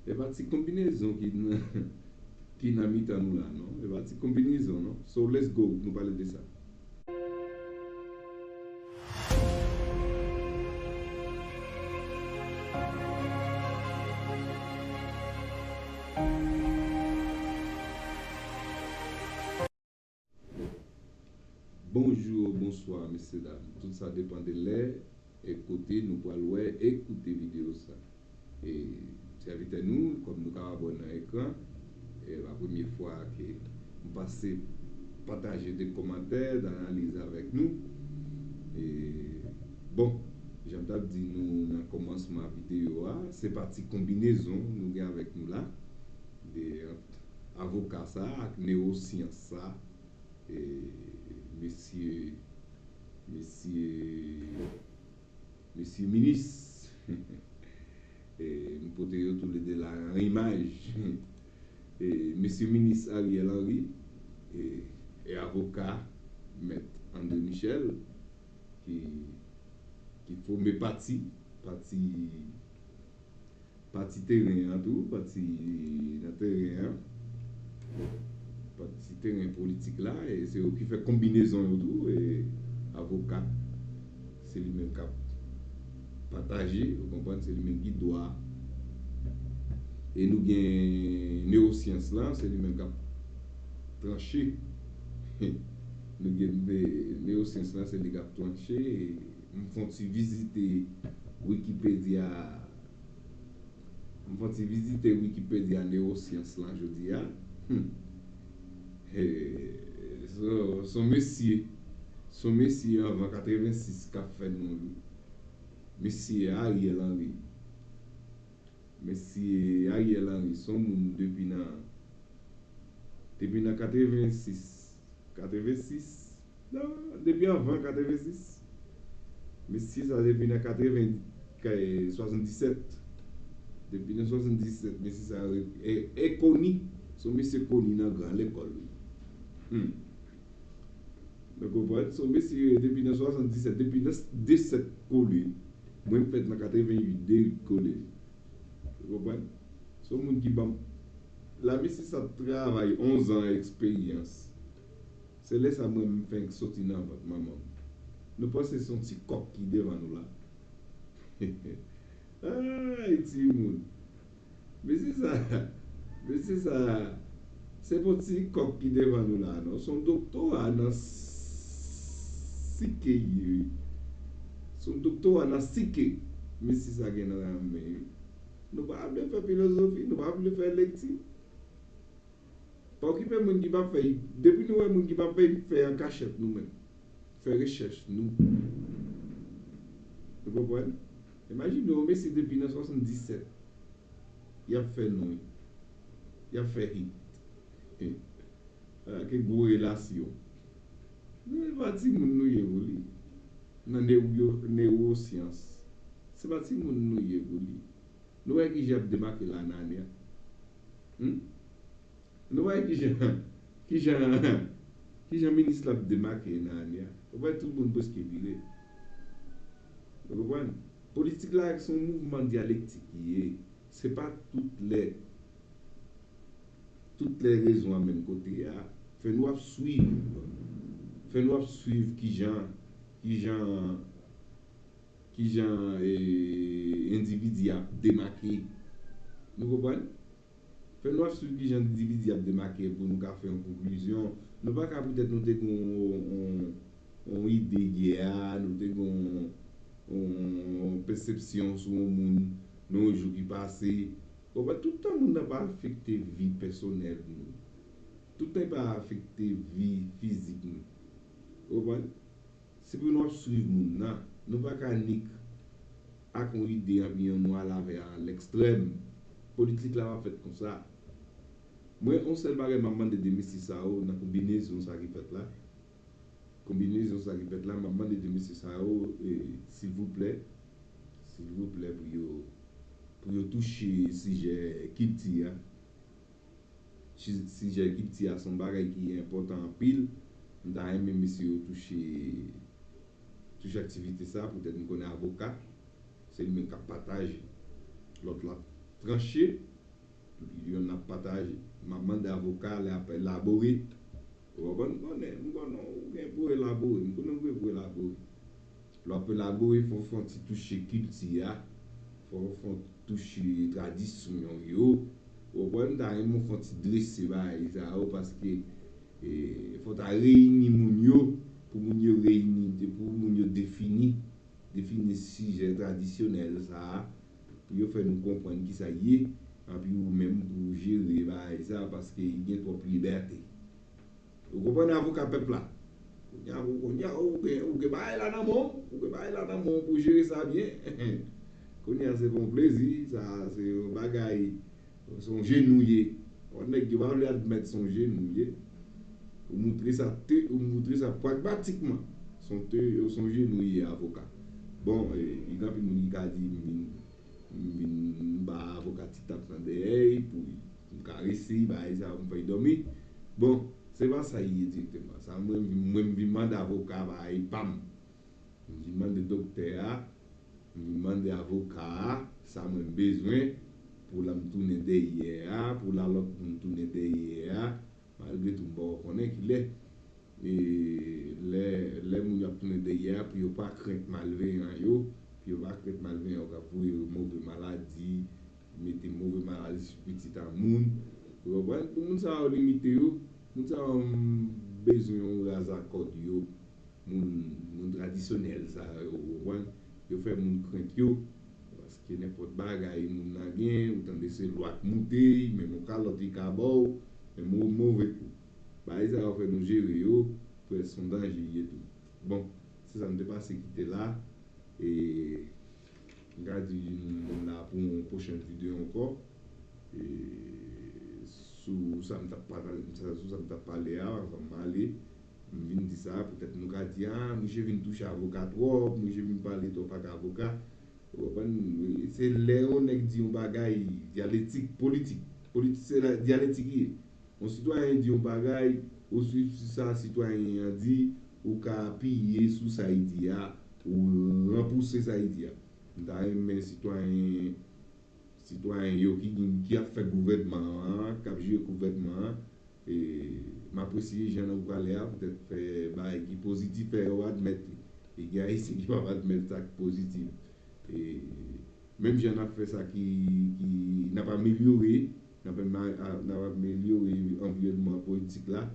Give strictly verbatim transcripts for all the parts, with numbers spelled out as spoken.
E pa ti konbinezon ki nan, ki nan mitan nou la, non. E pa ti konbinezon, non. So, let's go, nou pale de sa. Bonjou, bonswa, mesye dam. Tout sa depann de lè e kote nou pral wè e koute videyo sa. E sèvitè nou, kòm nou kapab wè nan ekran, e pa premye fwa ke m pase pataje de kòmantè, de analiz avèk nou. E, bon, jan m t ap di nou nan kòmansman videyo a, se pa ti konbinezon nou gen avèk nou la, de ant avoka sa ak newosyans sa, e, mesye, mesye, mesye minis. E, m pote yo toulede la an imaj. E, mesye minis Ariel Henry, e, e avoka mèt André Michel, ki, ki fòme pati, pati, pati teren an tou, pati nan teren an, pati teren politik la, e se yo ki fè konbinezon yo tou, e avoka, se li menm k ap pataje, ou konprann, se li menm ki dwa. E nou gen newosyans lan, se li menm k ap tranche. Nou gen de, newosyans lan, se li k ap tranche. E m fè yon ti vizite Wikipedia, m fè yon ti vizite Wikipedia newosyans lan jodi a. Hmm. E, se, se yon mesye, se yon mesye anvan katrevensis k ap fè non li. Mesye Ariel Henry. Mesye Ariel Henry, se yon moun depi nan, depi nan katrevensis, katrevensis, non, depi anvan katrevensis. Mesye sa depi nan katreven, kay, swasanndisèt. Depi nan swasanndisèt, mesye sa re-, e, e koni, se yon mesye koni nan gran lekòl, wi. Hmm. Nou konprann? Se yon mesye depi nan swasanndisèt, depi nan de sèt kole. Mwen m fèt nan katreven uit, de uit kole. Ou konprann? Se yon moun ki ban m, la mesye sa travay onz an eksperyans. Se lè sa mwen m fenk soti nan vant manman m. Nou panse se yon ti kòk ki devan nou la? Ay, timoun. Mesye sa, mesye sa, se pa ti kòk ki devan nou la, non. Se yon doktora nan sike, wi. Se yon doktora nan sike mesye sa gen nan men, wi. Nou pa vle fè filozofi, nou pa vle fè lekti. Pa okipe moun ki p ap fè, depi nou wè moun ki p ap fè, fè an kachèt nou menm. Fè rechèch nou. Ou konprann? Imajine w, mesye depi nan swasanndisèt, y ap fè non, y ap fè hit. Ala ki gwo relasyon. Nou, e pa timoun nou ye pou li. Nan newo-, newosyans. Se pa timoun nou ye pou li. Nou wè kijan y ap demake la nan ane a. Hmm? Nou wè kijan, kijan, kijan minis la ap demake nan ane a. Ou wè tout moun prèske vire. Ou konprann? Politik la se yon mouvman dyalektik li ye. Se pa tout lè, tout lè rezon an menm kote a. Fè nou ap swiv. Fè nou ap swiv kijan, kijan, kijan, e, endividi ap demake. Nou konprann? Fè nou ap swiv kijan endividi ap demake pou nou ka fè yon konklizyon. Nou pa ka poutèt nou te gen yon, yon, yon ide yè a, nou te gen yon, yon, yon pèsepsyon sou yon moun nan yon jou ki pase. Ou konprann? Tout tan moun nan pa afekte vi pèsonèl nou. Tout tan li pa afekte vi fizik nou. Ou konprann? Se pou nou ap swiv moun nan. Nou pa ka nik ak yon ide anpi yon nou al avè a lekstrèm. Politik la pa fèt konsa. Mwen, yon sèl bagay m ap mande de mesye sa yo nan konbinezon sa ki fèt la. Konbinezon sa ki fèt la, m ap mande de mesye sa yo, e, silvouplè, silvouplè pou yo, pou yo touche sijè kilti a. Si-, sijè kilti a se yon bagay ki enpòtan anpil. M ta renmen mesye yo touche, touche aktivite sa, poutèt m konnen avoka, se li menm k ap pataje. Lòt la ap tranche, Yon n ap pataje. M ap mande avoka lè ap elabore. Ou konprann? M konnen, m konnen ou gen pou elabore. M konnen ou gen pou elabore. Lè w ap elabore, fò w fè yon ti touche kilti a. Fò w fè yon touche tradisyon yo. Ou konprann? M ta renmen w fè yon ti drese bagay sa yo paske e, fò w ta reyini moun yo, pou moun yo reyini, pou moun yo defini, defini sijè tradisyonèl sa a, pou yo fè nou konprann kisa l ye, anpi ou menm pou w jere bagay sa a, paske gen twòp libète. Ou konprann, avoka pèp la? Kounye a, ou, kounye a, ou gen, ou gen bagay la nan men w, ou gen bagay la nan men w pou w jere sa byen. Kounye a, se pa yon plezi, sa, se yon bagay, se yon jenou ye. Yon nèg yo pa vle admèt se yon jenou ye. Ou moutre sa, te, ou moutre sa pragmatikman. Se yon te, se yon jenou ye, avoka. Bon, e, gen anpil moun ki ka di, m vin, m vin ba avoka ti tap nan dèyè, pou m karese, bagay sa, pou m fè l dòmi. Bon, se pa sa l ye direkteman. Sa mwen, mwen, m vin mande avoka, bagay pa m. M vin mande doktè a, m vin mande avoka a, sa mwen bezwen, pou lè m tounen dèyè a, pou lè lòt moun tounen dèyè a, malgre tou m poko konnen kilè. E lè, lè moun yo ap tounen dèyè a, pou yo pa krent malveyan yo, pou yo pa krent malveyan yo k ap voye move maladi, mete move maladi sou pitit a moun. Ou konprann? Pou moun sa yo limite yo, moun sa yo, m bezwen yon raza kòd yo, moun, moun tradisyonèl sa yo, ou konprann? Yo fè moun krent yo, paske nenpòt bagay moun nan gen, ou tande se lwa k moute, menm yon kalòt li ka ba w, menm yon move kou. Bagay sa yo fè nou jere yo, prèske se yon danje l ye tou. Bon, se sa m te pase kite la. E m ka di nou la pou yon pwochen videyo ankò. E sou sa m t ap pale, sou sa m t ap pale a, anvan m ale, m vin di sa, poutèt nou ka di, a, misye vin touche avoka twòp, misye vin pale twòp ak avoka. Ou konprann? Se lè yon nèg di yon bagay dyaletik, politik. Politik, se la, dyaletik li ye. Yon sitwayen di yon bagay, ou swiv sa sitwayen an di, ou ka apiye sou sa l di a, ou ranpouse sa l di a. M ta renmen sitwayen, sitwayen yo ki, ki ap fè gouvènman an, k ap jere gouvènman an, e, m apresye jan nou prale a, poutèt fè bagay ki pozitif, fè yo admèt li. E gen Ayisyen ki p ap admèt sa k pozitif. E, menm jan n ap fè sa ki, ki n ap amelyore, n ap, n ap amelyore anviwònman politik la,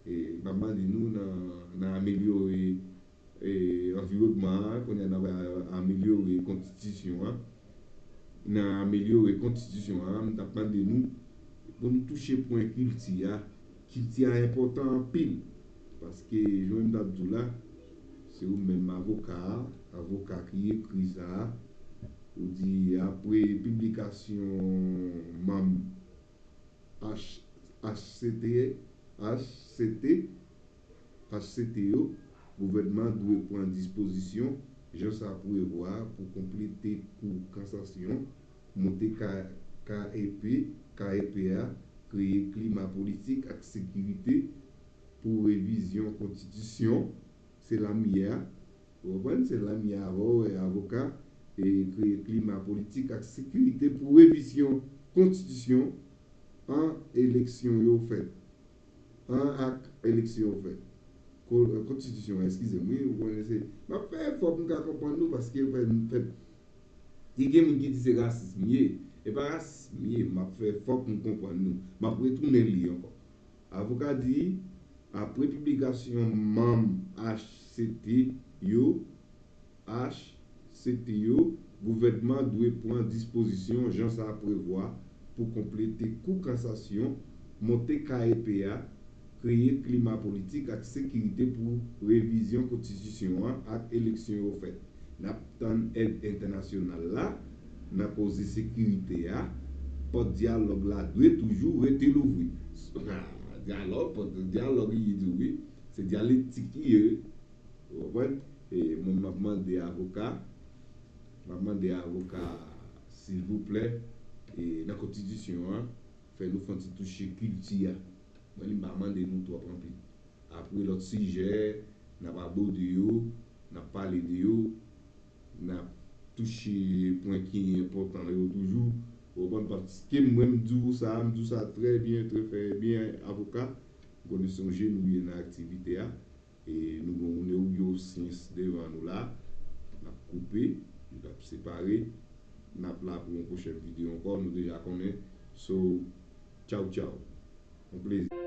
e, m ap mande nou nan, nan amelyore, e, anviwònman an, kounye a n ap amelyore konstitisyon an. Nan amelyore konstitisyon an, m t ap mande nou pou nou touche pwen kilti a. Kilti a enpòtan anpil. Paske, jan m t ap di w la, se ou menm avoka a, avoka ki ekri sa a, ou di apre piblikasyon manm H, H C T, H C T, H C T yo, gouvènman an dwe pran dispozisyon, jan sa prevwa, pou konplete kou kasasyon, monte K, K E P, K E P a, kreye klima politik ak sekirite pou revizyon konstitisyon, se la m ye a. Ou konprann? Se la m ye avè w, e, avoka, e kreye klima politik ak sekirite pou revizyon konstitisyon an eleksyon yo fèt. An ak eleksyon yo fèt. Ko-, konstitisyon an, eskize m, wi, ou konnen se, m ap fè efò pou m ka konprann nou, paske fè, fè, gen moun ki di se rasis m ye. E pa rasis m ye, m ap fè efò pou m konprann nou. M ap retounen li ankò. Avoka di, apre piblikasyon manm H C T yo, H C T yo, gouvènman dwe pran dispozisyon jan sa prevwa pou konplete kou kasasyon, monte K E P a, kreye klima politik ak sekirite pou revizyon konstitisyon an ak eleksyon yo fèt. N ap tann èd entènasyonal la nan koze sekirite a. Pòt dyalòg la dwe toujou rete louvri. Dyalòg, pòt dyalòg li tou, wi. Se dyalektik li ye. Ou konprann? E mwen, m ap mande avoka, m ap mande avoka, silvouplè, e nan konstitisyon an, fè nou fè yon ti touche kilti a. Mwen, li m pa mande nou twòp anpil. Apre lòt sijè, n ap abòde yo, n ap pale de yo, n ap touche pwen ki enpòtan yo toujou. Ou konprann, pa Paske mwen m di w sa, m di w sa trè byen, trè fè byen, avoka. M konnen se yon jeni w ye nan aktivite a. E nou gen yon neuroscience devan nou la. N ap koupe, n ap separe. N ap la pou yon pwochèn videyo ankò, nou deja konnen. So, tchaw tchaw. Yon plezi.